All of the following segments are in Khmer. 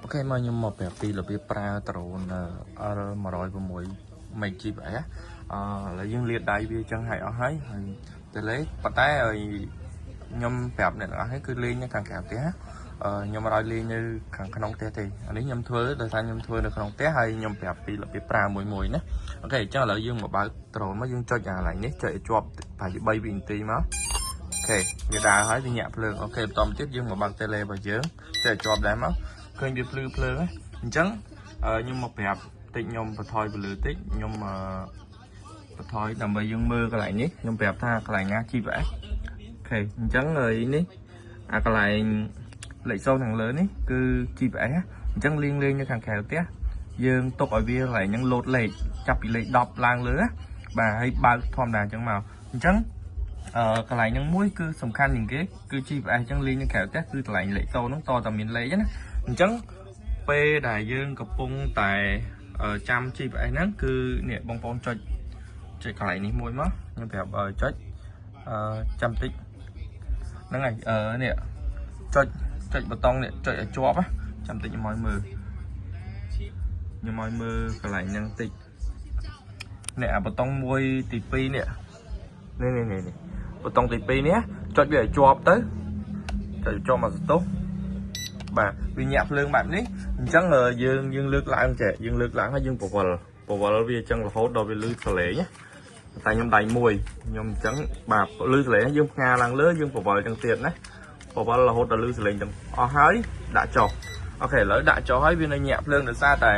OK មកខ្ញុំមកប្រាប់ពីរបៀបប្រើ drone L106 Max GPS អឺឥឡូវយើងលាតដៃវាចឹងហើយអស់ហើយហើយទៅលេប៉ុន្តែឲ្យខ្ញុំប្រាប់អ្នកទាំងអស់នេះគឺលេងនៅខាងក្រៅផ្ទះអឺខ្ញុំអត់ឲ្យលេងនៅខាងក្នុងផ្ទះទេអានេះខ្ញុំធ្វើដោយសារខ្ញុំធ្វើនៅក្នុងផ្ទះហើយខ្ញុំប្រាប់ពីរបៀបប្រើមួយមួយណាOK អញ្ចឹងឥឡូវយើងមកបើក drone មកយើងចុចអាកន្លែងនេះចុចឲ្យជាប់ប្រហែលជា3វិនាទីមក OK វាដើរហើយវាញាក់ភ្លើង OK បន្តមកទៀតយើងមកបើក tele របស់យើងចុចឲ្យជាប់ដែរមកឃើញវាភ្លឺភ្លើងណាអញ្ចឹងខ្ញុំមកប្រាប់តិចខ្ញុំបន្ថយពលឺតិចខ្ញុំអឺបន្ថយដើម្បីយើងមើលកន្លែងនេះខ្ញុំប្រាប់ថាកន្លែងណា GPS OK អញ្ចឹងហើយនេះអាកន្លែងលេខ0ខាងលើនេះគឺ GPS ណាអញ្ចឹងលៀងលេងនៅខាងក្រៅផ្ទះយើងទុកឲ្យវាកន្លែងហ្នឹងលោតលេខចាប់ពីលេខ10ឡើងលើណាបាទហើយបើកធម្មតាអញ្ចឹងមកអញ្ចឹងអឺកន្លែងហ្នឹងមួយគឺសំខាន់ជាងគេគឺ GPS អញ្ចឹងលេងនៅក្រៅផ្ទះគឺកន្លែងលេខ0ហ្នឹងតតែមានលេខណាអញ្ចឹងពេលដែលយើងកំពុងតែចាំ GPS ហ្នឹងគឺនេះបងប្អូនចុចចុចកន្លែងនេះមួយមកខ្ញុំប្រាប់ចុចអឺចាំតិចហ្នឹងហើយអឺនេះចុចចុចប៊ូតុងនេះចុចឲ្យជាប់ណាចាំតិចខ្ញុំឲ្យមើលខ្ញុំឲ្យមើលកន្លែងហ្នឹងតិចនេះអាប៊ូតុងមួយទី2នេះនេះនេះនេះប៊ូតុងទី2នេះចុចវាឲ្យជាប់ទៅចុចជាប់មកសន្ទុះបាទវាញាក់ភ្លើងបែបនេះអញ្ចឹងយើងយើងលើកឡើងចេះយើងលើកឡើងហើយយើងពវល់ពវល់វាអញ្ចឹងរហូតដល់វាលឺសលេងណាតែខ្ញុំដៃមួយខ្ញុំអញ្ចឹងបាទលឺសលេងយើងផ្ងាឡើងលើយើងពវល់អញ្ចឹងទៀតណាពវល់រហូតដល់លឺសលេងទាំងអស់ហើយដាក់ចុះOK ឥឡូវដាក់ចុះហើយវានៅញាក់ភ្លើងដោយសារតែ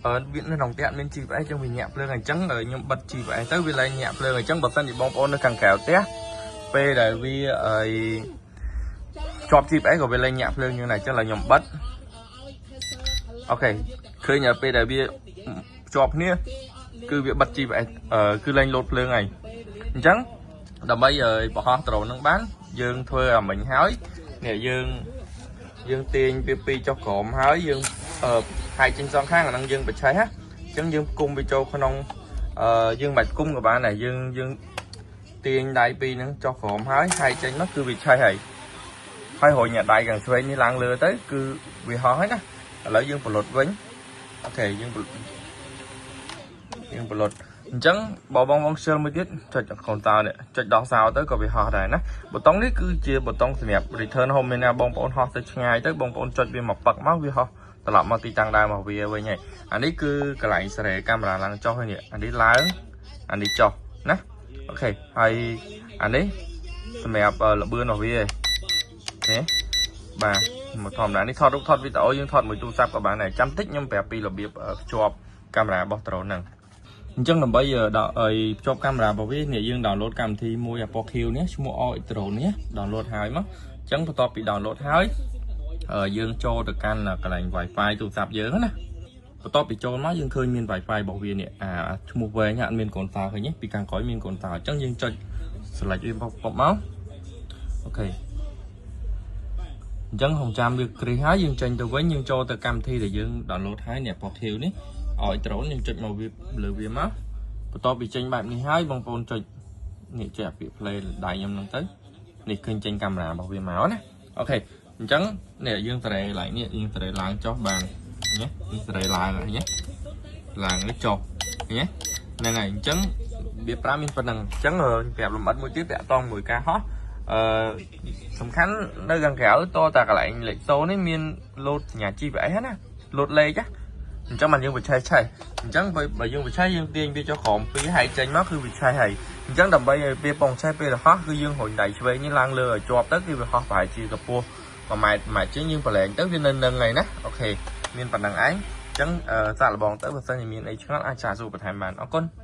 អឺវានៅក្នុងផ្ទះមាន GPS ចឹងវាញាក់ភ្លើងអញ្ចឹងខ្ញុំបិទ GPS ទៅវាលែងញាក់ភ្លើងអញ្ចឹងបើសិនជាបងប្អូននៅខាងក្រៅផ្ទះពេលដែលវាអីជាប់ GPS ក៏វាលែងញាក់ភ្លើងយ៉ាងដែរអញ្ចឹងឡើយខ្ញុំបិទ OK ឃើញពេលដែលវាជាប់គ្នាគឺវាបិទ GPS គឺលែងលោតភ្លើងហើយអញ្ចឹងដើម្បីឲ្យបង្ហោះដ្រូននឹងបានយើងធ្វើអាមិញហើយនេះយើងយើងទាញវាពីចុះក្រោមហើយយើងហែកចេញសងខាងអាហ្នឹងយើងបច្ឆេះណាអញ្ចឹងយើងគុំវាចូលក្នុងអឺយើងមិនបាច់គុំក៏បានដែរយើងយើងទាញដៃពីរហ្នឹងចុះក្រោមហើយហែកចេញមកគឺវាឆេះហើយហើយរុញអាដៃខាងឆ្វេងនេះឡើងលើទៅគឺវាហោះហើយណាឥឡូវយើងប្លុតវិញ OK យើងយើងប្លុតអញ្ចឹងបើបងបងខ្ជិលមួយទៀតចុចកូនតើនេះចុចដោះសោទៅក៏វាហោះដែរណាប៊ូតុងនេះគឺជាប៊ូតុងសម្រាប់ return home មានណាបងប្អូនហោះទៅឆ្ងាយទៅបងប្អូនចុចវាមកពឹកមកវាហោះត្រឡប់មកទីតាំងដើមរបស់វាវិញហើយអានេះគឺកន្លែងសេរីកាមេរ៉ាឡើងចុះហើយនេះអានេះឡើងអានេះចុះណាOK ហើយអានេះសម្រាប់លបឿនរបស់វាឯង OK បាទមកធម្មតានេះថតរូបថតវីដេអូយើងថតមួយទូរស័ព្ទក៏បានដែរចាំតិចខ្ញុំប្រាប់ពីរបៀបភ្ជាប់កាមេរ៉ារបស់ drone ហ្នឹងអញ្ចឹងដើម្បីដល់ឲ្យភ្ជាប់កាមេរ៉ារបស់វានេះយើង download កម្មវិធីមួយ Apple Q នេះឈ្មោះ RX Drone នេះ download ហើយមកអញ្ចឹងបន្ទាប់ពី download ហើយយើងចូលទៅកាន់កន្លែង Wi-Fi ទូរស័ព្ទយើងណាបន្ទាប់ពីចូលមកយើងឃើញមាន Wi-Fi របស់វានេះអាឈ្មោះវែងអត់មានកូនតើឃើញទេពីខាងក្រោយមានកូនតើអញ្ចឹងយើងចុច select វាប៉ុបមក OK អញ្ចឹងហងចាំវាគ្រីសហើយយើងចេញទៅវិញយើងចូលទៅកម្មវិធីដែលយើង download ហើយនេះ Apple Q នេះឲ្យ drone យើងចុចមកវាលើវាមកបន្ទាប់ពីចេញបែបនេះហើយបងប្អូនចុចនេះចុចអាពាក្យ play ដៃខ្ញុំហ្នឹងទៅនេះឃើញចេញកាមេរ៉ារបស់វាមកណាOK អញ្ចឹងនេះយើងសេរីឡើងនេះយើងសេរីឡើងចុះបានណាយើងសេរីឡើងហើយណាឡើងនេះចុះឃើញទេហ្នឹងហើយអញ្ចឹងវាប្រាំមានប៉ុណ្្នឹងអញ្ចឹងប្រាប់លម្អិតមួយទៀតតាក់ទងមួយការហោះអឺសំខាន់នៅខាងក្រៅតតែកន្លែងលេខ0នេះមានលោតសញ្ញា GPS ណាលោតលេខណាអញ្ចឹងបានយើងបច្ឆេះឆេះអញ្ចឹងបើយើងបច្ឆេះយើងទាញវាចុះក្រោមពីរហើយចេញមកគឺវាឆេះហើយអញ្ចឹងដើម្បីឲ្យវាពងឆេះពេលហោះគឺយើងរុញដៃឆ្វេងនេះឡើងលើឲ្យជាប់ទៅគឺវាហោះប្រហែលជាកម្ពស់1ម៉ែត្រ1ម៉ែត្រជាងយើងប្រឡែងទៅវានៅនឹងហើយណាOK មានប៉ុណ្្នឹងឯងអញ្ចឹងសាកល្បងទៅបើសិនជាមានអីឆ្ងល់អាចសាកសួរបន្ថែមបានអរគុណ។